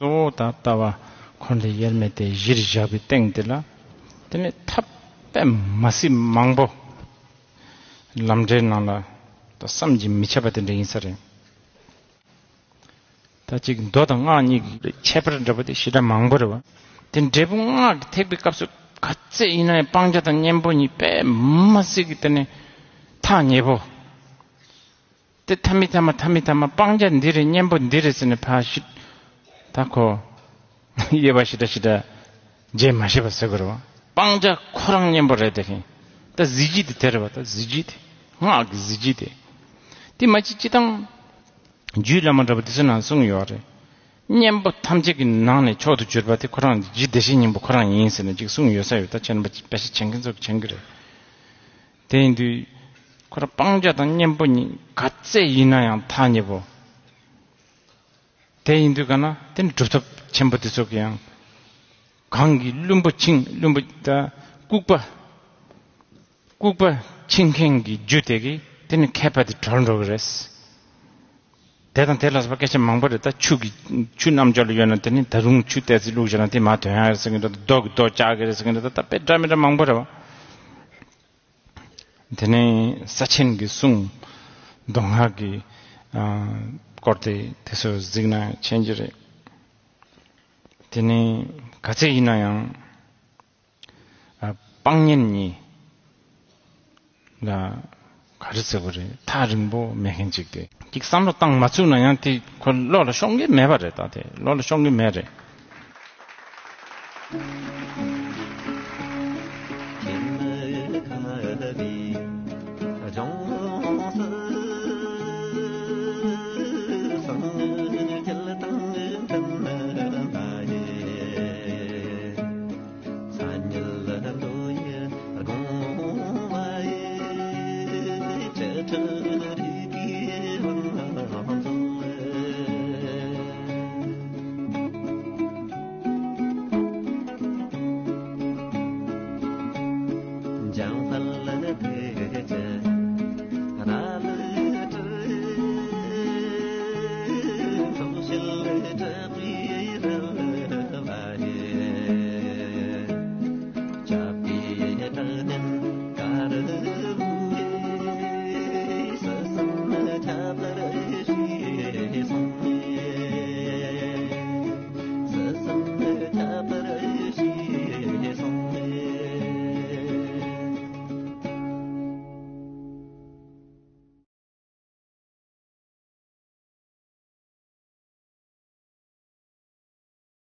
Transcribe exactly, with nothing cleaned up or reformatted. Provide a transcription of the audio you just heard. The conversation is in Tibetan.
གཙོ་བོ་ད་ལྟ་བ་འཁོར་འདས་དབྱེར་མེད་དེ་གཞིར་བཞག་པའི་སྟེང་དེ་ལ། དེ་ནས་ཐབས་དཔེ་མ་སྲིད་མང་པོ་ལམ་འབྲས་ནང་ལ་ད་བསམ་གྱིས་མི་ཁྱབ་པ་དེ་འདྲ་ཡིན་ས་རེད། ད་ཅིག་མདོ་དང་སྔགས་གཉིས་ཀྱི་ཁྱད་པར་འདྲ་པོ་དེ་ཞེ་དྲག་མང་པོ་རེད་བ། དེ་འབྲས་བུ་སྔགས་ཀྱི་ཐེག་པའི་སྐབས་སུ་ག་ཚད་ཡིན་ན་ཡང་སྤང་བྱ་དང་གཉེན་པོ་གཉིས་དཔེ་མ་སྲིད་ཀྱི་དེ་ནས་ཐག་ཉེ་པོ། དེ་ཐ་མི་ཐ་མ་ཐ་མི་ཐ་མ་སྤང་བྱ་འདི་རེད་གཉེན་པོ་འདི་རེད་ཟེར་ནས་ཕར་ཞིག་ད་ཁོ་དབྱེ་བ་ཞེ་དྲག་ཞེ་དྲག་འབྱེད་མ་ཤེས་པ་ཟེར་དགོས་རེད་བ། སྤང་བྱ་ཁོ་རང་གཉེན་པོ་རེད་དེ་ཁེ། ད་གཟི་བརྗིད་དེ་དེ་རེད་བ། ད་གཟི་བརྗིད་དེ། སྔགས་ཀྱི་གཟི་བརྗིད་དེ། དེ་མ་གཅིག་སྤྱི་བཏང་རྒྱུད་བླ་མ་འདྲ་པོ་དེ་ཚོའི་ནང་གསུངས་ཡོད་རེད། གཉེན་པོ་ཐམས་ཅད་ཀྱི་ནང་ནས་མཆོག་ཏུ་གྱུར་པ་དེ་ཁོ་རང་རྒྱུད་བདེ་གཤེགས་སྙིང་པོ་ཁོ་རང་ཡིན་ཟེར་ནས་ཅིག་གསུངས་ཡོད་ས་ཡོད། ད་ཁྱེད་རྣམ་པ་དཔེ་ཆ་མཁྱེན་མཁན་ཚོ་མཁྱེན་གྱི་རེད། དེ་ཡིན་དུས་ཁོ་རང་སྤང་བྱ་དང་གཉེན་པོ་གཉིས་ག་ཚད་ཡིན་ན་ཡང་ཐག་ཉེ་པོ། དེ་ཡིན་དུས་ག་ན་དེ་ནི་གྲུབ་ཐོབ་ཆེན་པོ་དེ་ཚོ་གི་ཡང་གང་གི་བླུན་པོ་འཆིང་བླུན་པོ་ད་ལྐུགས་པ་ལྐུགས་པ་འཆིང་མཁན་གྱི་རྒྱུ་དེ་གིས་དེ་ནི་མཁས་པ་དེ་གྲོལ་འགྲོ་གི་རེད། དེ་དང་དེ་ལ་སོགས་པ་སྐད་ཆ་མང་པོ་རེད། ད་ཆུ་གི་ཆུ་རྣམ་འབྱོར་ལ་ཡོད་ན་དེ་ནི་ད་རུང་ཆུ་ཏོག་ཙམ་བླུགས་བྱས་ན་དེ་མར་དོན་ཡག་རེད་ཟེར་གྱི་འདུག་ད་རྡོ་གི་རྡོ་བཅག་གི་རེད་ཟེར་གྱི་འདུག་ད་ད་དཔེ་འདྲ་མི་འདྲ་མང་པོ་རེད་བ། དེ་ནས་ས་ཆེན་གྱི་གསུང་མདོ་སྔགས་ཀྱི་ཨ་སྐོར་དེ་དེ་ཚོ་གཟིགས་ན་མཁྱེན་གྱི་རེད། དེ་ནས་ག་ཚད་ཡིན་ན་ཡང་ཨ་སྤང་གཉེན་གཉིས་ལ་ག་རེ་ཟེར་དགོས་རེད། ཐག་རིང་པོ་མེད་མཁན་ཅིག་དེ་ཅིག་བསམ་བློ་བཏང་མ་ཚུགས་ན་ཡང་དེ་ཁོ་བློ་ལ་ཤོང་གི་མེད་པ་རེད། ད་དེ་བློ་ལ་ཤོང་གི་མེད་རེད།